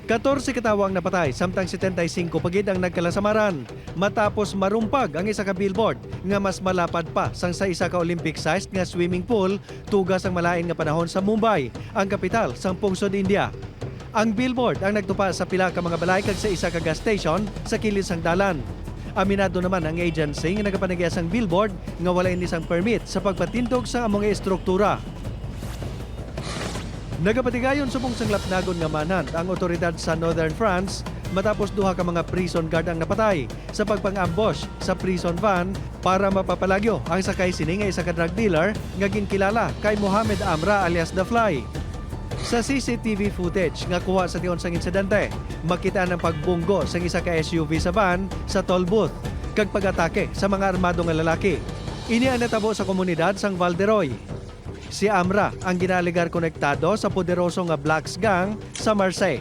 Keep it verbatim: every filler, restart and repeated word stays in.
Katorse ka tawo ang napatay, samtang setenta y cinco pa gid ang nagkalasamaran, matapos marumpag ang isa ka billboard nga mas malapad pa sang sa isa ka Olympic-sized nga swimming pool tuga sang malain nga panahon sa Mumbai, ang kapital sang pungsod India. Ang billboard ang nagtupa sa pila ka mga balay kag sa isa ka gas station sa kilid sang dalan. Aminado naman ang agency nga nagapanagya sang billboard nga wala ini sang permit sa pagpatindog sang amo nga estruktura. Nagapatigayon subong sang lapnagon nga manhunt ang otoridad sa Northern France matapos duha ka mga prison guard ang napatay sa pagpang-ambush sa prison van para mapapalagyo ang sakay sini nga isa ka drug dealer nga ginkilala kay Mohamed Amra alias The Fly. Sa C C T V footage nga kuha sa tion sang insidente, makita ang pagbunggo sang isa ka S U V sa van sa toll booth kag pag-atake sa mga armado nga lalaki. Ini ang natabo sa komunidad sang Val de Roy. Si Amra ang ginaalegar konektado sa poderoso nga Blacks gang sa Marseille.